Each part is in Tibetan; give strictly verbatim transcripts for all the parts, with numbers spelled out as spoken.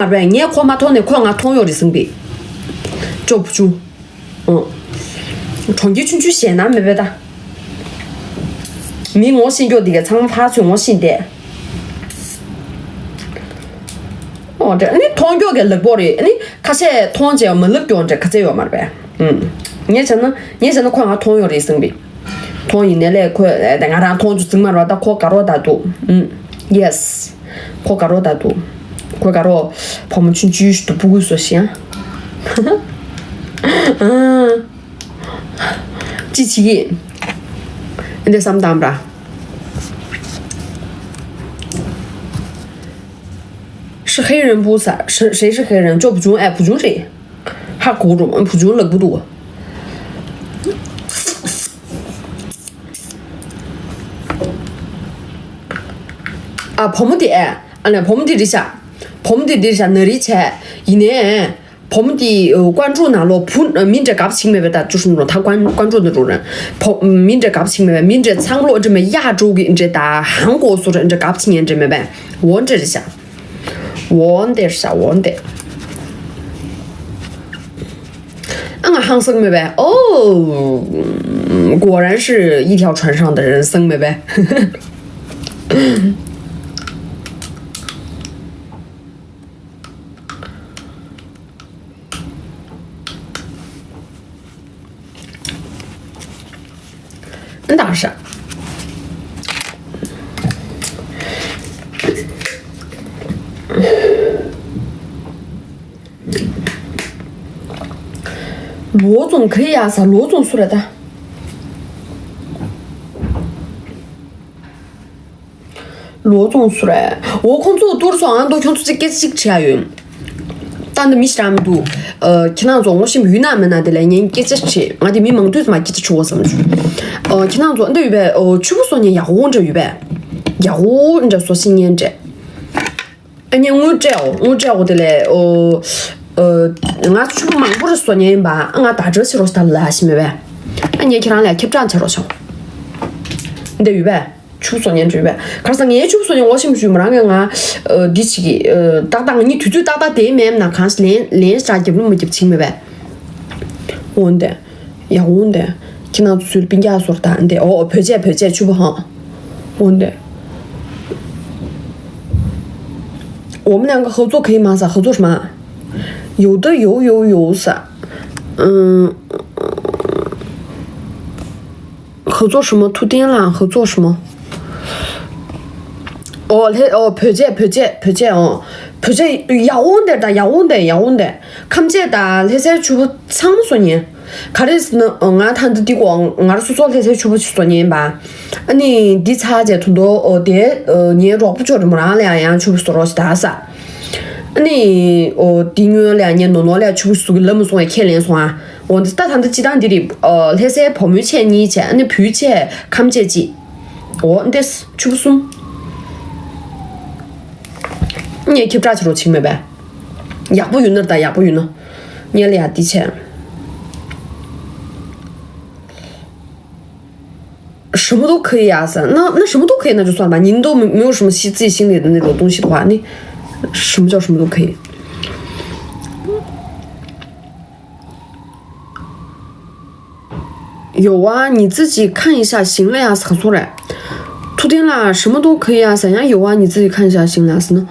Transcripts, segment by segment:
མ་རེད། ངས་ཁོ་མ་མཐོང་ནས་ཁོས་ང་མཐོང་ཡོད་རེད་གསུངས་པས། ཅོ་བུ་ཆུང་། ཨོ། གྲོང་ཁྱེར་ཆུང་ཆུང་ཞེད་སྣང་མེད་པས་ད། མི་ངོ་ཤེས་མགྱོགས་དེ་ག་ཚང་མ་ཕར་ཚུར་ངོ་ཤེས་བསྡད། ཨོ་འདྲ་ཨ་ནི་མཐོང་མགྱོགས་ཀྱི་ལག་པོ་རེད། ཨ་ནི་ཁ་ཤས་མཐོང་བྱས་མ་ལབ་མགྱོགས་འདྲ་ག་ཚད་ཡོད་མ་རེད་པས། ཨུམ། ངས་བྱས་ན་ངས་བྱས་ན་ཁོས་ང་མཐོང་ཡོད་རེད་གསུངས་པས། མཐོང་ཡིན་ནའི་ལས་ཁོས་ཨེ་ད་ང་རང་མཐོང་རྒྱུ་ཚང་མ་རེད་པ། ད་ཁོ་དགའ་རོགས་ད་འདུག་ཨུམ། ཡེ་སི། ཁོ་དགའ་རོགས་ད་འདུག་ཁོ་དགའ་རོགས་བུ་མོ་ཆུང་ཆུང་ཞིག་ཏུ་སྤུ་གུ་བཟོ་ཤིང་ཨ། ཅི་བྱེད་ཀྱི། འདི་བསམ་བཏང་ར།是黑人不是？谁谁是黑人？这不中哎，不中谁？还古中不中了不多。啊，婆婆的哎，啊那婆婆的这下，婆婆的这下那里去，一年。 བུ་མོ་དེ་ཀོན་ཀྲུའུ་ནང་ལོགས་བུ་མི་འདྲ་གབ་ཆིག་མེད་པའི་ད་ཅུ་ཧྲུང་རུང་ད་ཀོན་ཀོན་ཀྲུའུ་འདི་རུ་རན། བུ་མི་འདྲ་གབ་ཆིག་མེད་པའི་མི་འདྲ་ཚང་ལོག་འདྲ་མེད་གཡག་འགྲོ་གི་འདྲ་ད་ཧང་གོ་སོ་རེ་འདྲ་གབ་ཆིག་ཉན་འདྲ་མེད་པས། འོ་འདྲ་རེད་ཤག་འོ་འདྲ་ཤག་འོ་འདྲ། ཨ་ང་ཧང་སང་མེད་པས། ཨོ། 果然是一条船上的人生 མེད་པས། 那当是。罗总可以啊，啥罗总出来的？ ལོ་ཙོང་སུ་རེད། འོ་ཁོང་ཚོ་ཏུར་སོང་ཨང་དོ་ཁྱོད་ཚོ་ཅིག་སྐད་ཆ་ཅིག་དྲི་ཡ་ཡོད། ད་འདི་མི་ཞིག་རང་མི་འདུག་ཨ། ཁྱེད་རང་ཚོ་ངོ་ཤེས་ཡོད་ན་མེད་ན་དེ་ལས་ངས་སྐད་ཆ་དྲིས། ང་དེ་མི་མང་དུས་མ་སྐད་ཆ་དྲི་བ་བསམ་བྱུང་། ཨ། ཁྱེད་རང་ཚོ་འདི་ཡོད་པས། ཨོ་ཕྱུ་པ་གསོ་མཁན་ཡག་པོ་འདྲ་ཡོད་པས། ཡག་པོ་འདྲ་གསོ་ཤེས་མཁན་འདྲ། ཨ་ནི་དངུལ་སྤྲད་འོ། དངུལ་སྤྲད་འོ་དེ་ལས་ཨོ། ཨ། ང་ཕྱུ་པ་མང་པོ་རེ་གསོ་མཁན་ཡིན་པ། ཨ་ང་ད་དྲི་བ་བྱེད་རོགས་ཞེས་ད་ལབ་ཤེས་མེད་པས། ཨ་ངས་ཁྱེད་རང་ལ་ཁྱབ་བསྒྲགས་བྱེད་རོགས་བྱུང་། འདི་ཡོད་པས། ཕྱུ་པ་གསོ་མཁན་ཅིག་ཡོད་པས། ག་རེ་ཟེར་ངའི་ཕྱུ་པ་གསོ་མཁན་ངོ་ཤེས་མི་ཞུ་མོ་རང་གིས་ང་། ཨ། འདི་བྱེད་ཀྱི། ཨ། ཏག་ཏག་ང་གཉིས་དུས་ཚོད་ཏག་ཏག་དེ་མེད་ན་གང་ཞིག་ལན་ལན་ཞིག་རྒྱབ་ལུགས་མ་རྒྱབ་བྱེད་མེད་པས། འོན་ཏེ། ཡག་འོན་ཏེ། ཁྱེད་རང་ཚོ་ཚུར་སྤུན་ཀྱག་ཚོར་ད་འདི་ཨོ་བོད་ཆས་བོད་ཆས་ཕྱུ་པ་ཧང་། འོན་ཏེ། 我们两个合作可以吗？啥合作什么？有的有有有啥？嗯。 合作什么？ ཐུབ་བསྟན་ལགས་合作什么？ ཨོ་ལྷ། ཨོ་བོད་ཆས་བོད་ཆས་བོད་ཆས། ཨོ་བོད་ཆས་ཡག་པོ་འདི་ད་ཡག་པོ་འདི་ཡག་པོ་འདི། ཁམས་ཆས་དང་ལྷ་སའི་ཕྱུ་པ་ཚང་མ་གསོ་མཁན། ག་རེ་ཟེར་ན་ང་ད་འདི་འདི་གོ་ང་རང་སོ་སོ་ལྷ་སའི་ཕྱུ་པ་ཞིག་གསོ་མཁན་ཡིན་པ། ཨ་ནི་འདི་ཚར་རྗེས་ད་དུང་ཨོ་དེ་ངའི་རོགས་པ་ཅོ་རི་མོ་རང་ལ་ཡང་ཡང་ཕྱུ་པ་གསོ་རོགས་ཞེས་ད་ས། ཨ་ནི་ཨོ་དེ་སྔོན་ལ་ཡང་ངའི་ནོ་ནོ་ལ་ཡང་ཕྱུ་པ་གསོ་གི་ལབ་མ་སོང་བས་ཁས་ལེན་སོང་ཨ། འོ་འདི་ད་ད་འདི་སྤྱི་བཏང་འདི་རེད། ཨ་ལྷ་སའི་བུ་མོའི་ཆས་གཉིས་བྱས། ཨ་ནི་བུའི་ཆས་ཁམས་ཆས་གཅིག་འོ་འདི་ཕྱུ་པ་གསུམ། ངས་ཁྱབ་བསྒྲགས་བྱེད་རོགས་བྱེད་མེད་པས། ཡག་པོ་ཡོད་ན་ད་ཡག་པོ་ཡོད་ན། ངས་ལ་ཡ་འདི་བྱས། 什么都可以啊 ཟེར། 那那什么都可以，那就算吧。您都没没有什么心自己心里的那种东西的话，那什么叫什么都可以？ 有啊，你自己看一下行了呀，啥说嘞？ ཐུབ་བསྟན་ལགས་什么都可以啊 ཟེར། ཡང་有啊，你自己看一下行了呀 ཟེར་ན།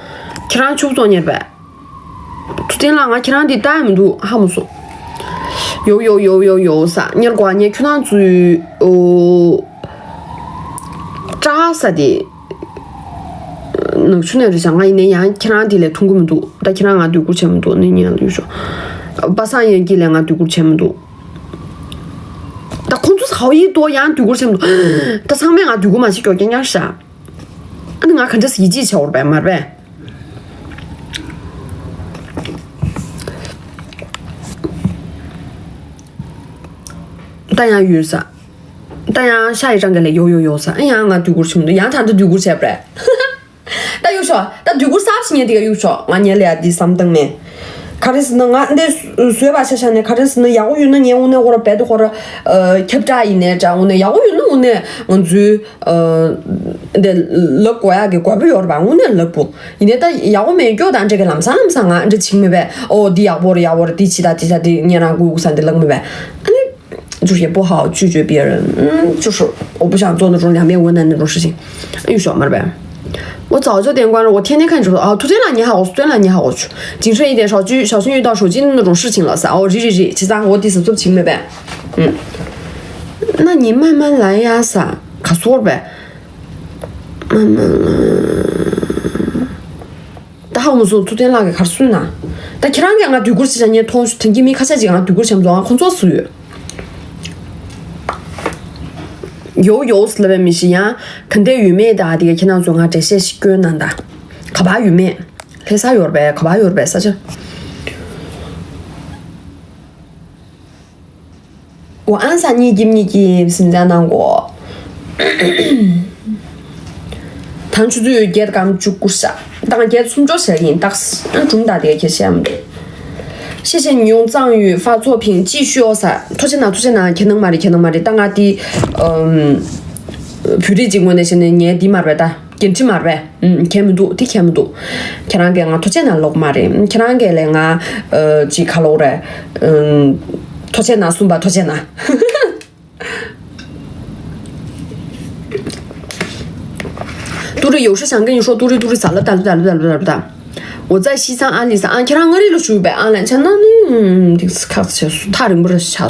ཁྱེད་རང་ཕྱུ་པ་གསོ་མཁན་རེད་པས། ཐུབ་བསྟན་ལགས་ང་ཁྱེད་རང་འདི་ལྟ་ཡ་མི་འདུག་ཧ་མ་སོང་། 有有有有有 ཟེར། ཉེར་དགུ་ཉེར་ཁྱོད་རང་ཚོའི་ཨོ། བཀྲ་ས་དེ། ནག་ཆུ་ནས་རེད་ཤག་ང་ཡིན་ནའི་ཡང་ཁྱེད་རང་དེ་ལས་མཐོང་གི་མི་འདུག་ད་ཁྱེད་རང་ང་སྡོད་གུར་བྱས་མི་འདུག་ནི་ཉན་ལ་ཡོད་ཤོག་པ་སངས་ཡང་སྐྱིད་ལས་ང་སྡོད་གུར་བྱས་མི་འདུག་ད་ཁོང་ཚོ་ཧའོ་ཡི་ཏོ་ཡང་སྡོད་གུར་བྱས་མི་འདུག་ད་ཚང་མས་ང་སྡོད་གུར་མ་བྱེད་ཀྱོག་རྐྱང་རྐྱང་ཤག་ཨ་ནི་ང་ག་འདྲ་སེ་ཡིད་ཆེས་བྱ་བར་བས་མར་བས། ད་ཡང་ཡོད་ས། ད་ཡང་ཤ་ཡི་རང་ག་ལས་ཡོ་ཡོ་ཡོ་ས། ཨ་ཡང་ང་སྡོད་གུར་ཆུང་དུ་ཡང་ད་འདི་སྡོད་གུར་བྱས་པ་རེད། ད་གཡུག་ཤོག་ད་སྡོད་གུར་གསར་ཞིག་ཉན་དེ་ག་གཡུག་ཤོག་ང་ཉལ་ལ་ཡ་འདི་བསམ་བཏང་མེད། ག་རེ་ཟེར་ན་ང་འདི་བཟོས་པ་ཤ་ཤ་ནས་ག་རེ་ཟེར་ན་ཡག་པོ་ཡོད་ན་ངས་དངོས་གནས་ཧོ་ར་རྦད་དེ་ཧོ་ར་ཁྱབ་བསྒྲགས་ཡིན་ནའི་འདྲ། དངོས་གནས་ཡག་པོ་ཡོད་ན་དངོས་གནས་ང་ཚོའི། འདི་ལབ་དགོས་ཡག་གི་དགོས་པ་ཡོད་རེད་པ། དངོས་གནས་ལབ་དགོས། ཡིན་ནའི་ད་ཡག་པོ་མེད་སྐྱོ་དང་འདྲ་གི་ལམ་སང་ལམ་སང་ང་འདྲ་བྱིང་མེད་པས། ཨོ་འདི་ཡག་པོ་རེད། ཡག་པོ་རེད། འདི་བྱི་ད་འདི་ད་འདི་ཉན་རང་གུ་ས་འདི་ལབ་མེད་པས། ཨ་ནི་就是也不好拒绝别人，嗯，就是我不想做那种两面为难那种事情。又说嘛呗。我早就点关了，我天天看直播。哦，昨天啦，你好，我昨天啦，你好，我去谨慎一点，小心小心遇到手机那种事情了撒。哦，这这这，其实我第四次请没呗。嗯，那你慢慢来呀撒，卡索呗。ད་ཧ་གོ་མ་སོང་། ཐུབ་བསྟན་ལགས་ཀྱིས་ག་རེ་གསུངས་ན། ད་ཁྱེད་རང་གིས་ང་སྡུག་སྐུར་བྱེད་བྱ་ཉན་མཐོང་ཤོག་དེང་གི་མི་ཁ་ཤས་ཅིག་ང་སྡུག་སྐུར་བྱེད་མ་སོང་། ང་ཁོང་ཚོ་སུ་ཡོད། ཡོ་ཡོ་ཟེར་ལབ་པའི་མི་ཞིག་ཡང་ག་འདྲ་ཡོད་མེད་ད་དེ་ག་ཁྱེད་རང་ཚོ་ང་འགྲེལ་བཤད་ཞིག་སྐྱོན་གནང་ད། ག་པར་ཡོད་མེད། ལྷ་ས་ཡོད་རེད་པས། ག་པར་ཡོད་རེད་པས་ས་ཆ། 我按上你给你给现在难过。ད་ཆུ་ཚོད་བརྒྱད་དང་བཅུ་དགུ་ཤ། དང་བརྒྱད་སུམ་ཅུ་ཤ་ཡིན་ཏག་ཨ་སྒྲུང་དང་དེ་ཁྱེད་བཤད་མི་འདུག 谢谢你用藏语发作品继续哦撒。ཐུགས་རྗེ་གནང་། ཐུགས་རྗེ་གནང་། ཁྱེད་ནང་མ་རེད། ཁྱེད་ནང་མ་རེད། ད་ང་དེ་ཨམ་བོད་རིགས་ཅིག་ངོས་ནས་བཤད་ན་ངའི་འདི་མ་རེད་པས། ད་འགན་འཁྲི་མ་རེད་པས། ཨུམ་ཁྱད་མི་འདུག་དེ་ཁྱད་མི་འདུག་ཁྱེད་རང་གིས་ང་ཐུགས་རྗེ་གནང་ལབ་མ་རེད། ཁྱེད་རང་གིས་ལས་ང་ཨ་ཅིག་ག་ལབ་རེད། ཨུམ་ཐུགས་རྗེ་གནང་གསུངས་པ་ཐུགས་རྗེ་གནང་། 都是有时想跟你说，都是都是咋了咋了咋了咋了咋了。我在西藏阿里山啊，ཁྱེད་རང་མངའ་རིས་ལ་བཞུགས་པའི་ཨ་ལན་ཆ་ན་ནི་དེ་ཁག་ཆེ་སུ་ཐག་རིང་པོ་རེ་ཆགས་སོང་།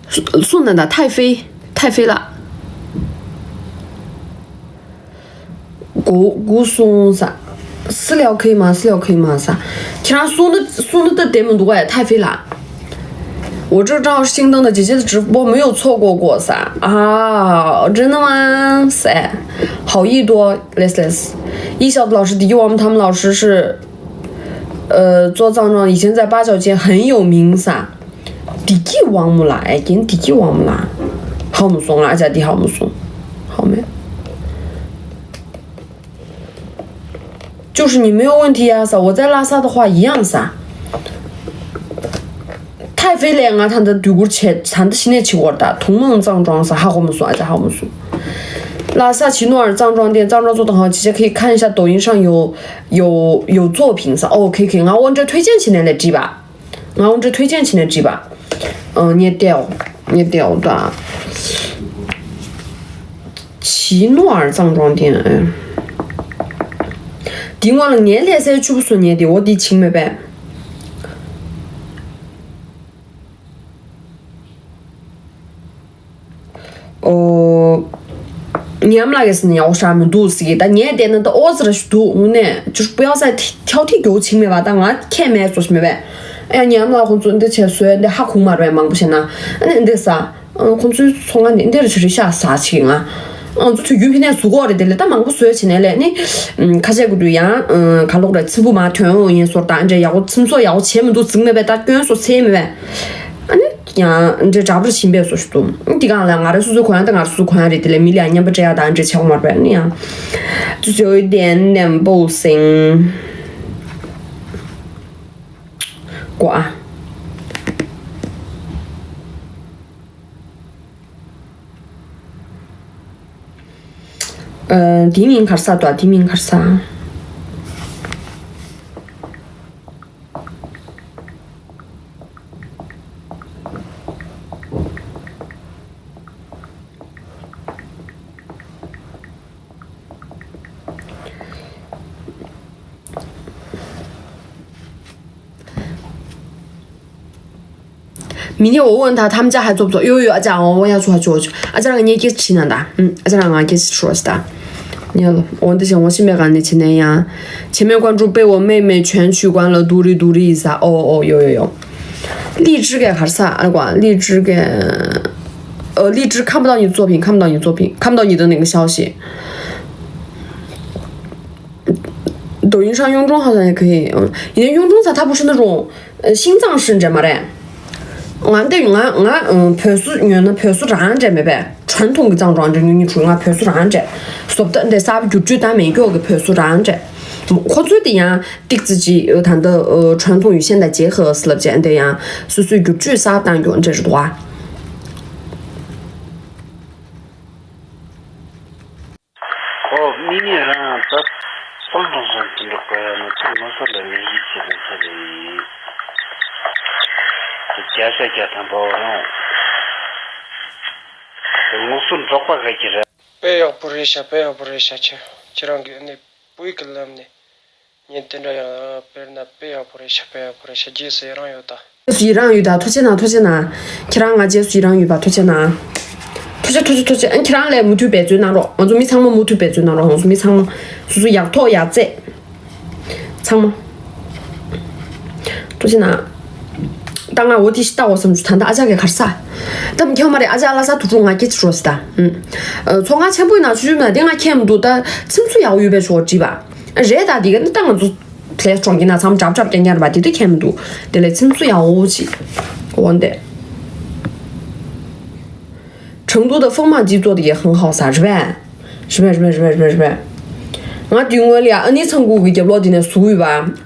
苏苏南的太妃，太妃了。 古古松啥？私聊可以吗？私聊可以吗？啥？ ཁྱེད་རང་གསུང་ད་གསུང་ད་ད་བདེ་མི་འདུག་གས། 太妃啦。 我这账号是新登的，姐姐的直播没有错过过啥？啊，真的吗？谁？好意多，let's let's。一小的老师，迪迪王他们老师是，呃，做藏传，以前在八角街很有名啥？ དེ་གི་དབང་མོ་ལ་ཨེ་ཀྱིན་དེ་གི་དབང་མོ་ལ། ཧ་མོ་སོང་ལ་ཨ་ཅག་དེ་ཧ་མོ་སོང་། ཧ་མེ། 就是你没有问题呀啥，我在拉萨的话一样啥。太妃嘞，ང་ད་ལྟ་སྡུག་སྐུར་བྱེད། ད་ལྟ་ཕྱི་ནས་བྱེད་དགོས་ད། 同梦藏传啥，ཧ་གོ་མ་སོང་ཨ་ཅག་ཧ་མོ་སོང་། 拉萨奇诺尔藏传店，藏传做得很好，姐姐可以看一下抖音上有有有作品啥。哦，可以可以，ང་འོ་འདྲ་推荐起来了，知吧？ ང་འོ་འདྲ་推荐起来知吧？嗯，你掉，你掉的。奇诺尔藏装店，哎。དེ་སྔོན་ལ་ངའི་ལྷ་སའི་ཕྱུག་པོ་བཟོ་མཁན་དེ་འོ་དེ་བྱིངས་མེད་པས། ཨོ། ཉམས་ལགས་ཀྱིས་ནི་ཡག་པོ་ཤར་མི་འདུག་ཟེར་གི། ད་ངས་བལྟས་ན་ད་ཨོ་ཙི་ར་ཞིག་འདུག་དངོས་གནས་ཅུར་པུ་ཡག་ས་ཐེའུ་ཐིག་རྒྱུ་ཆིག་མེད་པ། ད་ང་ཁས་མེད་བཟོ་ཞིག་མེད་པས། ཨ་ཉམས་ལགས་ཁོང་ཚོ་འདི་བྱས་བཟོས་འདི་ཧ་གོ་མ་རེད། མང་པོ་བྱས་ན་ཨ་ནི་འདི་ས་ཁོང་ཚོའི་ཚོང་ཁང་འདི་འདི་ར་ཆུ་རི་ཤ་ཟ་ཆིག་ང་ང་ཚོ་དུས་རྒྱུན་ཕི་ནས་བཟོ་གོ་རེད། དེ་ལས་ད་མང་པོ་བཟོས་བྱས་ནས་ལས་ནི་ཁ་ཤས་ཀྱི་དུས་ཡང་ག་ལོག་རེད། ཚིམ་བུ་མ་ཐོན་འོང་ཡིན་སོར་ད་འདྲ་ཡག་པོ་ཚིམ་སོ་ཡག་པོ་བྱས་མི་འདུག་ཟིག་མེད་པས། ད་སྐྱོན་སོ་ཚེ་མེད་པས། ཨ་ནི། ཡང་འདྲེ་འདྲ་པར་ཞིམ་པས་སོ་ཞུ་དུ། འདི་གང་ལ་ང་རེ་སོ་སོའི་གོ་ཡང་ད་ང་རེ་སོ་སོའི་གོ་ཡང་རེད། དེ་ལས་མི་ལ་ཡང་མཉམ་པ་འདྲེ་ཡག་དང་འདྲེ་ཆགས་མར་པས་ནི་ཡང་། ཙུ་ཙེའོ་ལྡན་ནན་པོ་སེང་། གོ་ཨ། ཨ། དེའི་མིང་ག་རེ་ཟེར་དོ། དེའི་མིང་ག་རེ་ཟེར། མི་ནི་འོ་འོན་ད་ཐམས་ཅད་ཧ་ཙོབ་ཙོ་ཡོ་ཡོ། ཨ་ཅག་འོ་འོ་ཡ་ཆུ་ཧ་ཆུ་ཧ་ཆུ། ཨ་ཅག་རང་ངས་སྐད་ཆ་དྲིས་ན་ད། ཨ་ཅག་རང་ང་སྐད་ཆ་དྲི་བ་ཞིག་ད། ཉལ་ལོ། འོ་འདི་བཞིན་འོ་ཤི་མེ་ག་ནི་ཆི་ནས་ཡང་། 前面关注被我妹妹全取关了，嘟哩嘟哩一下。哦哦，有有有。荔枝给还是啥？哎，管荔枝给，呃，荔枝看不到你的作品，看不到你的作品，看不到你的那个消息。抖音上佣中好像也可以，嗯，你的佣中咋？它不是那种，呃，新藏式，你知道吗？嘞。 ང་འདི་ང་ང་བོད་སུ་ཉོས་ན་བོད་སུ་རང་འདྲ་མེད་པས། 传统གི་གཙང་སྦྲ་འདྲ་ཉོ་ཉོ་ཆུ་ང་བོད་སུ་རང་འདྲ། སོབ་ད་འདི་གསར་པ་བསྒྱུར་བཅོས་བཏང་མེད་སྐྱོ་གི་བོད་སུ་རང་འདྲ། ཁོ་ཚོས་དེ་ཡང་ཏིག་ཙི་ཅི་ད་ལྟ་传统与现代结合ཟེར་ལབ་བྱས་འདི་ཡང་སོ་སོས་བསྒྱུར་བཅོས་གསར་བཏང་རྒྱུ་འདྲ་རེད་འདུག་ཨ། ཡིན་ནའི་རང་ད་སྤང་ཐང་སང་དུ་འགྲོ་དགོས་ཡ་ནི་ཚོ་ངོ་སོ་ལ་ལས་འགུལ་བྱེད་པའི་ཚོ་རེད། དེ་བརྒྱ་ཆ་བརྒྱ་ཐམ་པ་འོ་རང་དེ་ངོ་སོ་འབྲོག་པ་ག་གི་རེད། དཔེ་ཡག་པོ་རེད་ཤག་དཔེ་ཡག་པོ་རེད་ཤག་ཁྱེད་ཁྱེད་རང་གི་ཨ་ནི་བོད་ཀྱི་ལམ་ནས་ཉན་དེ་འདྲ་ཡང་དཔེར་ན་དཔེ་ཡག་པོ་རེད་ཤག་དཔེ་ཡག་པོ་རེད་ཤག་རྗེས་སུ་ཡི་རང་ཡོད་ད། རྗེས་སུ་ཡི་རང་ཡོད་ད། ཐུགས་རྗེ་གནང་། ཐུགས་རྗེ་གནང་། ཁྱེད་རང་ང་རྗེས་སུ་ཡི་རང་ཡོད་པ། ཐུགས་རྗེ་གནང་། ཐུགས་རྗེ་ཐུགས་རྗེ་ཐུགས་རྗེ། ཨ་ཁྱེད་རང་ལས་མུ་མཐུད་འབད་བརྩོན་གནང་རོགས། ང་ཚོ་མི་ཚང་མ་མུ་མཐུད་འབད་བརྩོན་གནང་རོགས། ང་ཚོ་མི་ཚང་མ་སོ་སོ་ཡག་ཐོག་ཡག་བརྩེགས། ཚང་མ། ཐུགས་རྗེ་གནང་། ད་ང་འོ་དེ་ཞིག་ལྟ་འོ་བསམ་བྱུང་། ད་ལྟ་ཨ་ཅག་གིས་ག་རེ་ཟ། ད་མཁྱེན་མ་རེད། ཨ་ཅག་ལྷ་ས་དུ་ཁྲུ་ང་སྐད་ཆ་རོ་སི་ད། ཨུམ། ཚོ་ང་ཆེན་པོའི་ནང་ཆུ་ཆུ་མ་དེ་ང་མཁྱེན་མི་འདུག་ད་ཚིམ་སུ་ཡག་ཡོད་པའི་ཆོག་བྲིས་པ། རེད་ད་དེ་ག་ནི་ད་ང་ཚོ་ལས་གྲོང་གི་ན་ཚང་མ་འཇབ་འཇབ་རྐྱང་རྐྱང་རེད་པ། དེ་དུས་མཁྱེན་མི་འདུག་དེ་ལས་ཚིམ་སུ་ཡག་འོ་ཅི། འོ་འདི། 成都的风貌记做的也很好 ཟེར་རེད་པས། རེད་པས་རེད་པས་རེད་པས་རེད་པས། ང་དེ་སྔོན་ལ་ཡ་ཨ་ནི་ཚང་གུ་གི་རྒྱབ་ལོགས་དེ་ནས་ཟུག་ཡོད་པ།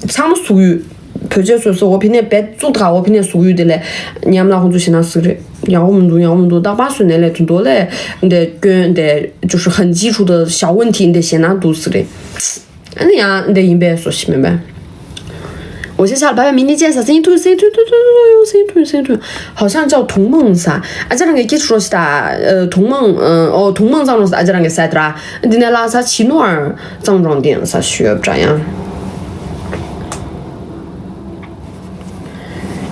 ཚང་མ་ཟུག་ཡོད། བོད་ཆས་སོ་སོ་འོ་ཕི་ནས་བེད་བཙུགས་ད་འོ་ཕི་ནས་ཟུག་ཡོད་དེ་ལས་ཉམས་ལ་ཁོང་ཚོ་ཞེ་ན་ཟིག་རེད། ཡག་པོ་མི་འདུག་ཡག་པོ་མི་འདུག་རྟག་པར་སོ་ནས་ལས་དུ་འདོ་ལས་འདི་སྐྱོན་འདི་就是痕迹出的小问题འདི་ཞེ་ན་འདུག་ཟིག་རེད། ཨ་ནི་ཡང་འདི་ཡིན་པས་སོ་ཞིག་མིན་པས། 我先下了，拜拜，明天见。 ཟེར་སེང་ཐུན་སེང་ཐུན་ཐུན་ཐུན་ཐུན་སེང་ཐུན་སེང་ཐུན། 好像叫同梦 ཟེར། ཨ་ཅག་རང་གི་སྐད་ཆ་རོ་ཞིག་ད། 同梦 ཨོ་同梦 ཙང་རོ་ཞིག་ཨ་ཅག་རང་གི་ས་དེ་ར། འདི་ནས་ལྷ་ས་奇诺尔藏庄店 ཟེར་ཞུ་ཡོད་པ་འདྲ་ཡང་།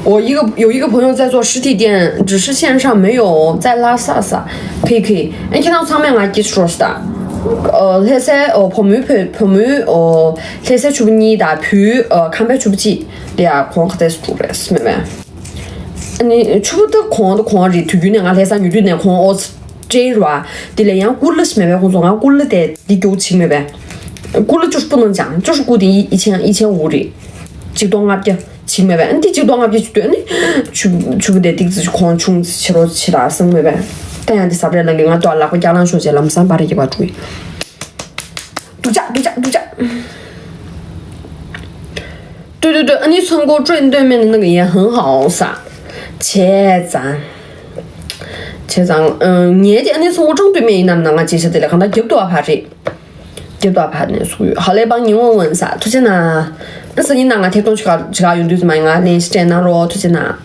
我一个有一个朋友在做实体店，只是线上没有，在拉萨撒，可以可以。哎，看到上面来接触是的，呃，那些呃，朋友朋朋友哦，那些出不你的朋友呃，看不出不去的呀，可能在住了，是没没。你出不得空的空里，突然那个那些女的那空哦，这是吧？对了，养过了是没没工作，俺过了的，你给我请没没？过了就是不能讲，就是固定一一千一千五的，这多俺的。 ཆིག་མེད་པས། ཨ་ནི་དེ་གཅིག་སྟོང་ལྔ་བརྒྱ་ཅིག་སྟོན་ནི། ཆུ་ཆུ་བུ་དེ་ཏིག་ཙི་ཁོང་ཆུང་ཆེ་རོ་ཆེ་ར་སང་མེད་པས། ད་ཡང་དེ་ཟབ་རེ་ལང་གི་ང་ཏོ་ལག་པ་རྒྱ་ལང་ཤོག་ཅེས་ལམ་སང་བ་རེ་གི་བ་ཀྲུའི། དུ་ཅག་དུ་ཅག་དུ་ཅག་ཏུ་ཏུ་ཏུ། ཨ་ནི་ཚོང་སྒོ་ཀྲོན་སྟོན་མེད་ནི་ནི་ཡང་ཧང་ཧའོ་ས། བྱས་ཙང་། བྱས་ཙང་། ངས་དེ་ཨ་ནི་ཚོང་སྒོ་ཀྲང་སྟོན་མེད་ཡིན་ནམ་ན་ང་ཅེས་ཤ་དེ་ལས་གང་ལྟར་རྒྱབ་ཏུ་བ་ཕ་རེད། རྒྱབ་དོག་ཕར་ནས་སུ་ཡོད། 好嘞，帮你问问 ས། ཐུགས་རྗེ་གནང་། ཨ་སང་ཉིན་ན་ང་ཐད་གཏོང་ཅི་ག་ཅི་ག་ཡོང་དུས་ཙམ་ཡིན། ང་ལན་ཞིག་སྤྲད་གནང་རོགས། ཐུགས་རྗེ་གནང་།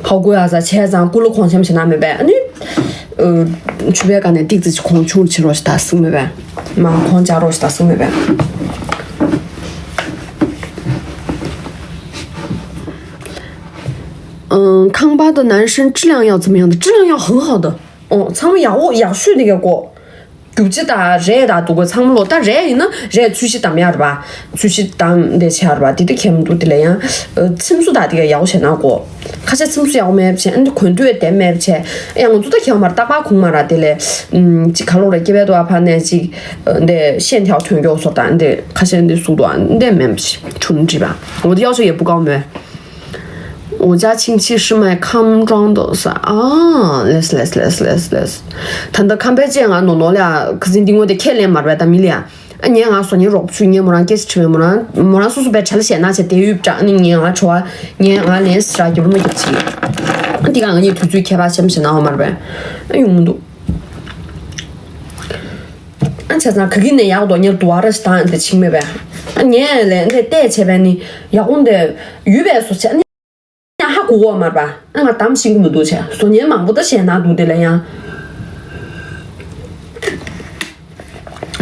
ཧའོ་གོ་ཡ་ས་བྱས་ཙང་ཀུ་ལུ་ཁོང་ཆེམ་ཞེ་ན་མེད་པས། ཨ་ནི་ཆུ་བའི་ཀ་ནས་ཏིག་ཙི་ཁོང་ཆུང་ཆེ་རོགས་ཞེ་ད་སུ་མེད་པས། མ་ཁོང་ཅག་རོགས་ཞེ་ད་སུ་མེད་པས། 嗯，康巴的男生质量要怎么样的？质量要很好的。哦， ཚང་མ་ཡག་པོ་ཡག་ཤོས་དེ་ག་གོ། རྒྱུ་ཆ་དང་རས་དང་དུ་གོ་ཚང་མ་ལོ། ད་རས་ཡིན་ན་རས་ཚུལ་ཤིག་དམ་ཡར་བ། ཚུལ་ཤིག་དམ་དེ་ཆེ་ཡར་བ་དེ་དེ་ཁྱེད་མི་འདུག་དེ་ལ་ཡང་ཚིམ་སུ་དང་དེ་ག་ཡག་པོ་བྱས་ན་གོ། ཁ་ཤས་ཚིམ་སུ་ཡག་པོ་མེད་བྱས། ཨ་ནི་གོན་དུས་དེ་མེད་བྱས། ཡང་ང་ཚོ་ད་ཁྱེད་མར་རྟག་པར་ཁུང་མ་ར་དེ་ལས་ཅིག་ག་ལོ་ར་སྐྱེ་བའི་དུ་བ་ཕ་ནས་ཅིག་འདི་ཤེན་ཐེའོ་ཐོན་མགྱོགས་སོ་དང་འདི་ཁ་ཤས་འདི་སུ་དུ་འདི་མེད་བྱས་ཆུང་འདྲི་བ། འོ་དེ་ཡག་ཤོས་ཡེ་པུ་ཀའོ་མེད། 我家亲戚是卖康庄的 ས། ཨ། ལེས་ལེས་ལེས་ལེས་ལེས། ད་ལྟ་ཁམས་པའི་ཅན་ང་ནོ་ནོ་ལ་ཁ་སིན་ཏི་ངོ་དེ་ཁས་ལེན་མར་བས་ད་མི་ལ་ཡ། ཨ་ཉེ་ང་སོ་ཉེ་རོགས་ཆུ་ཉེ་མོ་རང་སྐད་ཆ་དྲི་བའི་མོ་རང་མོ་རང་སོ་སོ་པའི་གྲལ་ཞེ་ན་བྱས་དེ་ཡུབ་དྲ། ཨ་ནི་ཉེ་ང་ཆོ་བ་ཉེ་ང་ལེན་སི་ར་རྒྱབ་མོ་རྒྱབ་ཅིག་ཨ་དེ་ག་ང་ཉེ་དུས་ཚོད་ཁྱད་པར་ཆེམ་ཞེ་ན་འོ་མར་བས། ཨ་ཡོང་མི་འདུག་ཨ་བྱས་ཙང་ག་གི་ནས་ཡག་དོ་ཉེར་དུ་བ་ར་ཞིག་དང་དེ་ཆིག་མེད་པས། ཨ་ཉེ་ལས་འདི་བལྟས་བྱས་པས་ནི་ཡག་པོ་འདི་ཡུབ་པས་སོ་བྱས་ཨ་ནི། ཡང་ཧ་གོ་བ་མར་པ། ཨ་ང་གཏམ་ཤེས་ཀྱི་མི་འདུག་བྱས། བཟོ་ཉན་མང་པོ་ད་བཤད་ན་འདུག་དེ་ལ་ཡང་།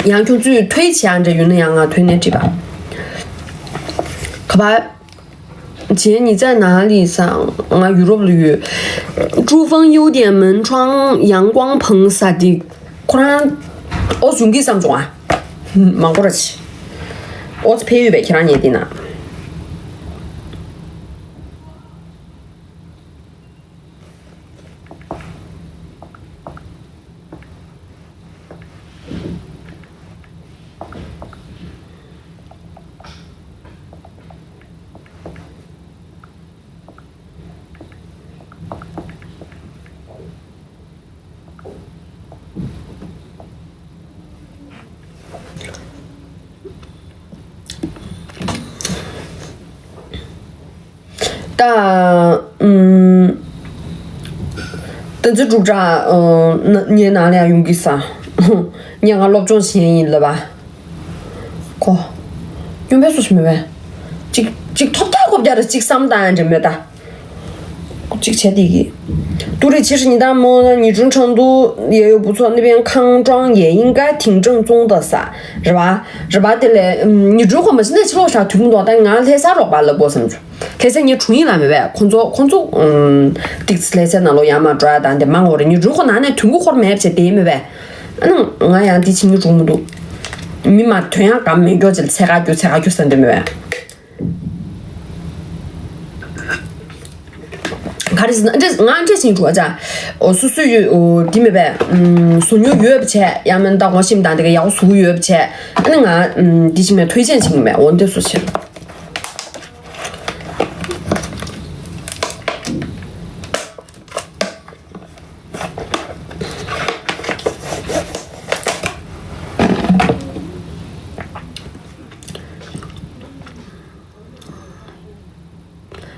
ཡང་ཁྱོད་ཚོས་ཐོས་བྱས་འདྲ་ཡོད་ན་ཡང་ང་ཐོས་ནས་བྲིས་པ། ག་པ། 姐，你在哪里 ས། ང་ཡུ་རོབ་ལ་ཡོད། 珠峰有点门窗阳光棚 ས་དེ། ཁོ་རང་ཨོ་བཟུང་གི་བསམ་བྱུང་ཨ། མང་པོ་ར་ཆི། ཨོ་ཕེ་ཡོད་པས་ཁྱེད་རང་ཉེ་དེ་ན། ད། ཨུམ། ད་ཚོད་དྲུག་ཅག་ཨ་ན་ངའི་ནང་ལ་ཡང་ཡོང་གི་ས། ངས་ང་སློབ་སྦྱོང་བྱེད་ཡིན་ལབ་པ། ཁོ། སྨྱོན་པའི་སུ་ཞིག་མེད་པས། གཅིག་གཅིག་ཐོབ་ཐང་གོ་བརྒྱ་རེ་གཅིག་བསམ་བཏང་ཡང་འདྲ་མོད་ད། གཅིག་བྱས་དེ་གི། 独立其实你当摸呢，你准成都也有不错，那边康庄也应该挺正宗的撒，是吧？是吧？དེ་ལས་你如果没是那吃肉啥听不懂，但俺来撒肉吧，了不什么。 ལྷ་སའི་ངའི་དྲུང་ཡིག་ལ་མེད་པས། ཁོང་ཚོ་ཁོང་ཚོ་ཨུམ། ཏིག་ཙི་ལྷ་སའི་ནང་ལོགས་ཡར་མར་འགྲོ་ཡ་དང་དེ་མང་གོ་རེད། ངའི་དྲུང་ཁོ་ནང་ནས་དུས་འགོ་འཁོར་མེད་བྱས་དེ་མེད་པས། ཨ་ནི་ང་ཡང་འདི་བྱེད་ངའི་དྲུང་མི་འདུག་མི་མ་དོན་ཡང་གང་མེད་སྐྱོ་ཅིག་ཚད་ག་རྒྱུ་ཚད་ག་རྒྱུ་ཟེར་འདི་མེད་པས། ག་རེ་ཟེར་ན་འདྲེ་ང་འདྲེ་ཞིག་འགྲོ་བ་ཅག་འོ་སུ་སུ་ཡོད་འོ་འདི་མེད་པས། ཨུམ། བཟོ་མྱོང་ཡོད་པ་བྱས་ཡང་མིན་ད་ངོ་ཤེས་མི་དང་དེ་ག་ཡག་པོ་བཟོ་གི་ཡོད་པ་བྱས། ཨ་ནི་ང་ཨུམ། འདི་ཞིག་མེད་ཐོས་ཅན་ཞིག་མེད་འོ་འདི་སུ་བྱེད།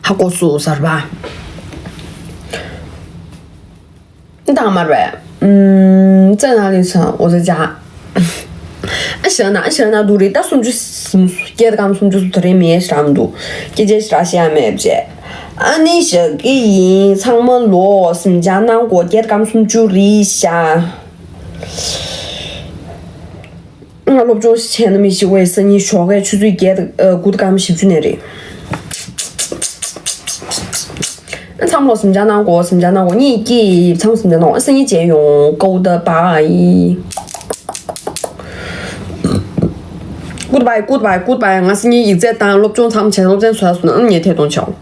ཧ་གོ་སོང་ཟེར་བ། ད་མར་བས། ཨུམ། ཙེ་ན་ལི་སང་འོ་ཙེ་ཅང་། ཨ་ཞེ་ན་ཨ་ཞེ་ན་དུ་རི་ད་སུམ་ཅུ་སུམ་སུ་སྐྱེད་ཀམ་སུམ་ཅུ་སུ་དུ་རི་མེད་ཤམ་དུ་སྐྱེད་ཅེས་ཤ་ཤ་མེད་བྱས། ཨ་ནི་ཞག་གི་ཡིན་ཚང་མ་ལོ་སུམ་ཅ་ནང་གོ་སྐྱེད་ཀམ་སུམ་ཅུ་རི་ཤ། ང་སློབ་སྦྱོང་བྱས་ན་མི་ཤི་བའི་སང་ཉིན་ཞོགས་ཀའི་ཆུ་ཚོད་བརྒྱད་དགུ་ཀམ་བཞི་བཅུ་ནས་རེད། མཚམས་ལོ་སུམ་ཅ་ནང་གོ་སུམ་ཅ་ནང་གོ་གཉིད་སྐྱིད་མཚམས་སུམ་ཅ་ནང་གོ་སང་ཉིན་མཇལ་ཡོང་ཀའུ་ད་བའི། Goodbye, goodbye, goodbye. ང་སང་ཉིན་ཡིག་ཚད་དང་སློབ་སྦྱོང་མཚམས་བྱས་སློབ་ཚན་བཟོ་ཡ་སོང་ན་ཨང་ངས་ཐད་གཏོང་བྱའོ།